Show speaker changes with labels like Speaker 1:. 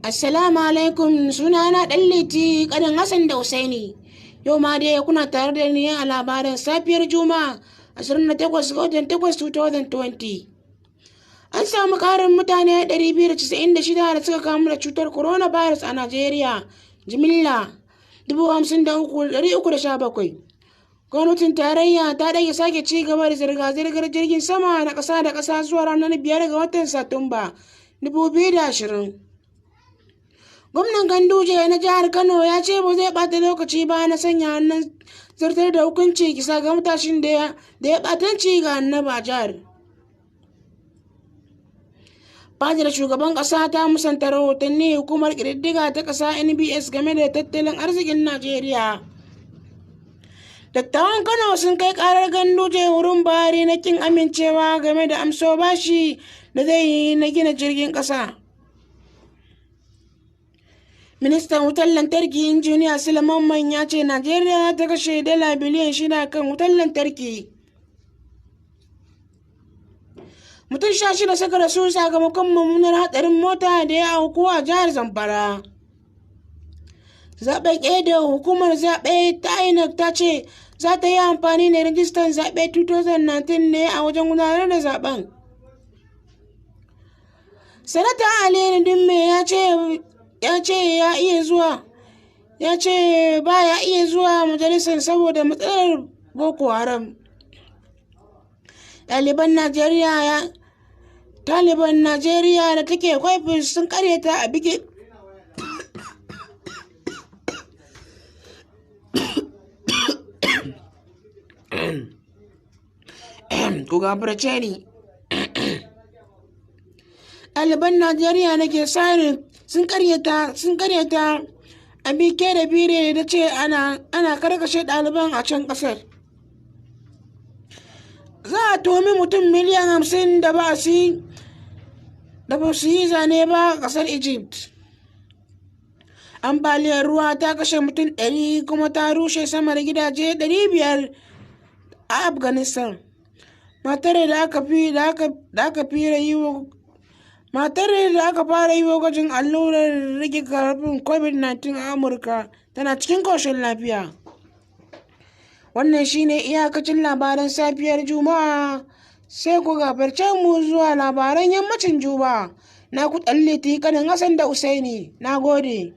Speaker 1: Assalamu alaikum, sunana Ɗanliti ƙanin Hassan da Usaini. Yau ma dai kuna tare da ni a labaran safiyar Juma'a 28 ga watan 8 2020. An samu ƙarin mutane 296 da suka kamu da cutar coronavirus a Najeriya, jimilla 53,317. Gwamnatin tarayya ta ɗage sake ci gaba da zirga-zirgar jirgin sama na ƙasa da ƙasa zuwa ranar 5 ga watan Satumba 2020. Gwamnan Ganduje na jihar Kano ya ce ba zai ɓata lokaci ba na sanya hannun zartar da hukunci kisa ga matashin da ya ɓatanci ga Annabi a jihar. Fadar shugaban ƙasa ta musanta rahotanni hukumar ƙididdiga ta ƙasa NBS game da tattalin arzikin Najeriya. Dattawan Kano sun kai ƙarar Ganduje wurin Buhari na ƙin amincewa game da amso bashi da zai yi na gina jirgin ƙasa. Ministan wutar lantarki Injiniya Sule Mamman ya ce Najeriya za ta kashe dala biliyan 6 kan wutar lantarki. Mutum 16 suka rasu sakamakon mummunar hatsarin mota da ya auku a jihar Zamfara. Zaɓen Edo, hukumar zaɓe ta INEC ta ce za ta yi amfani da rijistar zaɓe 2019 ne a wajen gudanar da zaɓen. Sanata Ali Ndume ya ce ya iya zuwa ya ce ba ya iya zuwa majalisar saboda matsalar Boko Haram. Ɗaliban Najeriya da take Cyprus sun karyata a bige ku gafarce ni. Ɗaliban Najeriya da ke Cyprus sun karyata Abike da Bire da ce ana karkashe ɗaliban a can ƙasar. Za a tuhumi mutum miliyan 50 da ba su yi zane ba a ƙasar Egypt. Ambaliyar ruwa ta kashe mutum 100 kuma ta rushe sama da gidaje 500 a Afghanistan. Matar da aka fara yi wa gwajin allurar rigakafin COVID-19 a Amurka tana cikin koshin lafiya. Wannan shine iyakacin labaran safiyar Juma'a, sai ku gafarce mu zuwa labaran yammacin Juma'a. Na ku Ɗanliti ƙanin Hassan da Usaini. Na gode.